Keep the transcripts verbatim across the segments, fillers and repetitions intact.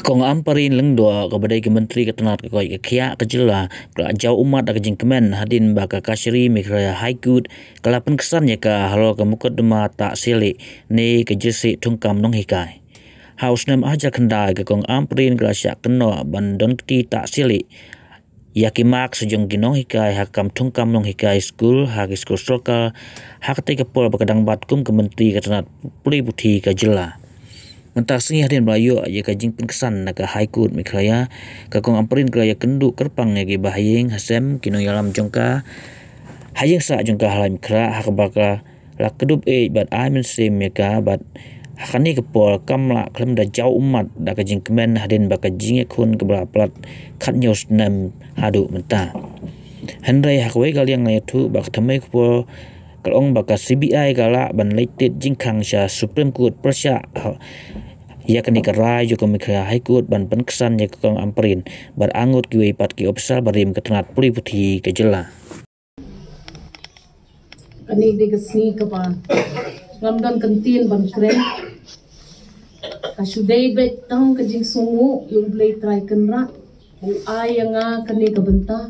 Kong Ampareen Lyngdoh, kaba dei ka Myntri ka tnad ka koit ka khiah ka jylla, ka la jaw ummat da ka jingkmen hadien ba ka Kachari Meghalaya High Court ka la pynksan ïa ka halor ka mukotduma tah sialeh ne ka jyrsieh thungkam nonghikai. Ha u snem ar hajar khyndai, ka Kong Ampareen ka la shah kynnoh ban don kti tah sialeh ïa ki mark sha jong ki nonghikai ha ka kam thungkam nonghikai skul ha ki skul sorkar, ha katei ka por ba ka dang bat kum ka Myntri ka tnad pule puthi ka jylla. Mynta ka sngi, hadien ba la ïoh ïa ka jingpynksan na ka High Court Meghalaya, ka Kong Ampareen ka la ïakynduh kyrpang ïa ki bahaïing hasem, ki nongïalam jong ka ha ïing sah jong ka ha Laitumkhrah, ha kaba ka la kdup ïeit bad ai mynsiem ïa ka, bad ha kane ka por kam lah khlem da jaw ummat da ka jingkmen hadien ba ka jingïakhun kaba la palat khathynñiew snem haduh mynta. Hynrei ha kawei ka liang la ïathuh ba ka thymmei ka por ka la ong ba ka C B I ka lah ban leit tied jingkhang sha Supreme Court pyrshah ïa kane ka rai jong ka Meghalaya High Court ban pynksan ïa ka Kong Ampareen bad arngut kiwei pat ki ophisar barim ka tnad pule puthi ka jylla. Kane dei ka sngi kaba ngam don kyntien ban kren. Ka shu dei beit tang ka jingsngewnguh ïa U Blei Trai Kynrad ba u ai ïa nga kane ka bynta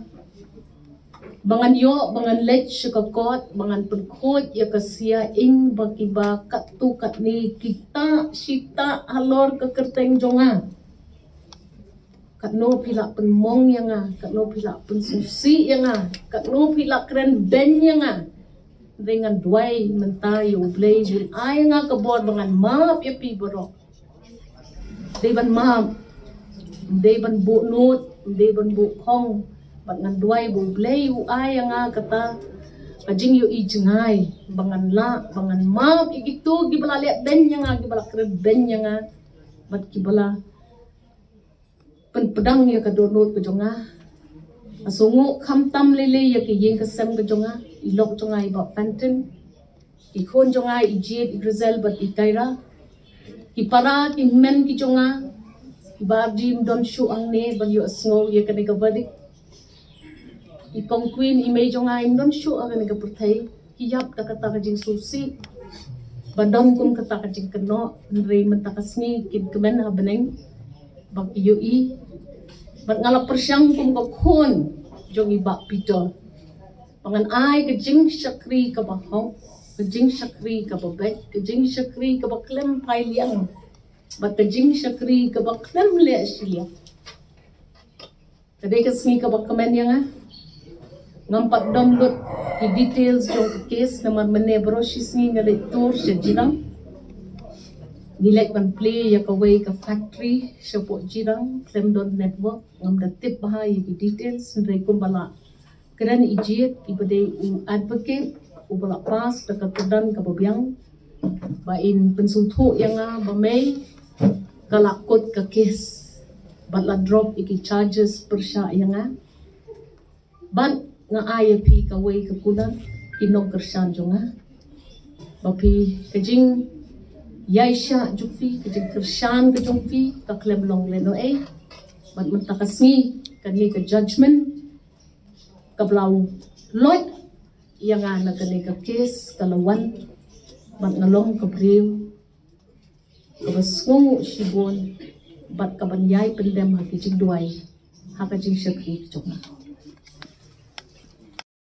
ba ngan ïoh, ba ngan leit sha ka kot, ba ngan pynkhuid ïa ka sia ïing ba kiba katto katne ki tah shi tah halor ka kyrteng jong nga. Katno phi lah pynmong ïa nga, katno phi lah pynsngewsih ïa nga, katno phi lah kren beiñ ïa nga. Hynrei ngan duwai mynta ïa U Blei un ai ïa nga ka bor ba ngan map ïa phi baroh. Dei ban map, dei ban buh nud, dei ban buh khong, bad ngan duwai ba U Blei u ai ïa nga kata ka jingïohi jngai ba ngan lah, ba ngan map ïa kito kiba la leh beiñ ïa nga, kiba la kren beiñ ïa nga, bad kiba la pynpdang ïa ka dohnud ka jong nga. Nga sngewnguh khamtam lei lei ïa ka ïing ka sem ka jong nga, i lok jong nga i Bah Fenton, i khun jong nga i Jade, i Grizel bad i Kyra, ki para ki hynmen ki jong nga, i Bah Ardi ym don shuh hangne ban ïohsngew ïa kane ka verdict. I Kong Queen, i mei jong nga, im don shuh ha kane ka pyrthei. Ki ïap da kata ka jingsngewsih ba don kum kata ka jingkynnoh, hynrei mynta ka sngi kin kmen ha bneng ba ki ïohi. Bad nga la pyrshang kum ka khun jong i Bah Peter ba ngan ai ka jingshakri kaba hok, ka jingshakri kaba beit, ka jingshakri kaba khlem phai liang, bad ka jingshakri kaba khlem leh shiliang. Ka dei ka sngi kaba kmen ïa nga. Ngam pat don lut ki details jong ka case namar mynne baroh shi sngi nga leit tour sha Jirang. Ngi leit ban plie ïa kawei ka factory shapoh Jirang, khlem don network, ngam da tip bha ïa ki details, hynrei kumba la kren i Jade, iba dei u advocate uba la pass da ka kyrdan kaba biang, ba in pynsngewthuh ïa nga ba mei ka la kut ka case bad la drop ïa ki charges pyrshah ïa nga. Bad nga ai ïa phi kawei ka kular, ki nongkyrshan jong nga, ba phi, ka jingïaishah jong phi, ka jingkyrshan ka jong phi ka khlem long lehnohei. Bad mynta ka sngi kane ka judgment kaba la loit ïa nga na kane ka case ka la wan, bad nga long ka briew kaba sngewnguh shibun bad kaban ïai pyndem ha ki jingduwai, ha ka jingshakri ka jong nga.